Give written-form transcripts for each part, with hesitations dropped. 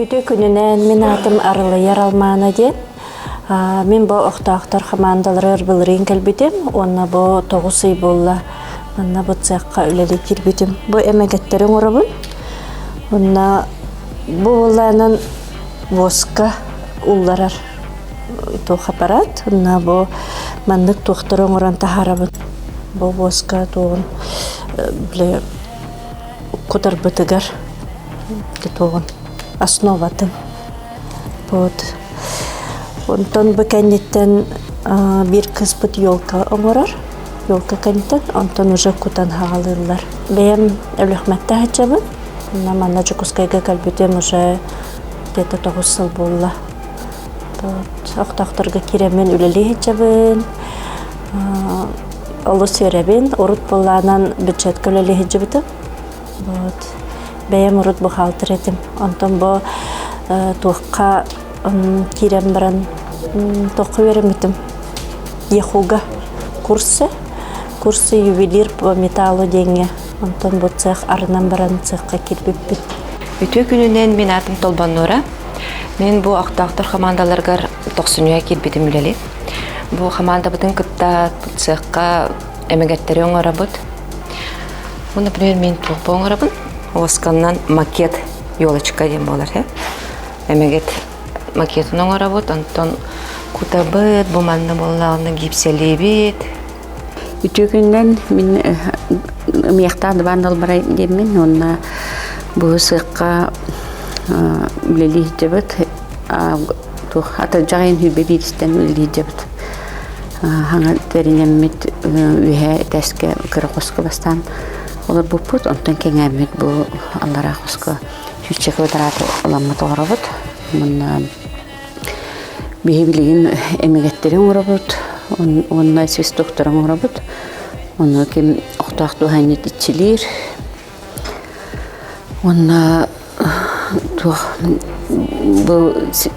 Үтүө күнүнэн мин аатым Арылыйар Алмаана диэн. Мин бу охтоохтор хамаандаларыгар былырыын кэлбитим уонна бу 9 ый буолла манна бу цехха үлэлии киирбитим. Бу эмэгэттэри оҥоробун. Уонна бу буоллаанан воска улларар туох аппарат. Уонна бу маннык туохтары оҥорон таһаарабын. Бу воска туоҕун били кутарбытыгар туоҕун основатын. Вот. Онтон бу кэнниттэн биир кыыспыт елка оҥорор. Елка кэнниттэн онтон уже кутан хаҕалыыллар. Бэйэм Өлүөхмэттэ сылдьабын. Онно манна Дьокуускайга кэлбитим уже где-то 9 сыл буолла. Вот. Охтоохторго киирэммин үлэлии сылдьабын. Олус үөрэбин. Урут буоллаанан бюджетка үлэлии сылдьыбытым. Вот. Бэйэм урут бухгалтер этим. Онтон бу туохха киирэн баран туохха үөрэммитим? ЕХУга курсы. Курсы ювелир по металлу диэҥҥэ. Онтон бу цех арынан баран цехха киирбиппит. Үтүө күнүнэн мин аатым Толбоннура. Мин бу охтоохтор хамаандаларыгар тохсунньуга киирбитим үлэли. Бу хамаандабытын кытта цехха эмэгэттэри оҥоробут. Бу, например, мин туохпа оҥоробун. Восканнан макет елочка диэн буолар. Эмэгет макетын оҥоробут, онтон кутабыт, бу манна буоллаҕына гипсэлиибит. Үтүө күнүнэн мин ымыйахтаах дыбаан далбарай диэммин уонна бу сыахха үлэлии сылдьабыт. Туох атырдьах ыйын сүүрбэ бииристэн үлэлии сылдьабыт. Хаҥа тэринэммит үөһээ этээскэ кыра хоско бастаан олорбуппут, онтон кэҥээммит бу аллараа хоско сүүсчэ квадрат ыламмыт олоробут. Манна биһи билигин эмэгэттэри оҥоробут уонна свистокторы оҥоробут. Ону ким охтоох туһаанньыт иччилиир. Уонна туох бу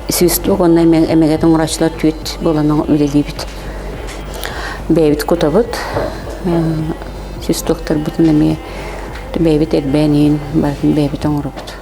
свисток уонна эмэгэт оҥорооччулар түөрт буолан үлэлиибит. Бэйэбит кутабыт. Свистоктарбытын эмиэ бэйэбит эрбээн иһин барытын бэйэбит оҥоробут.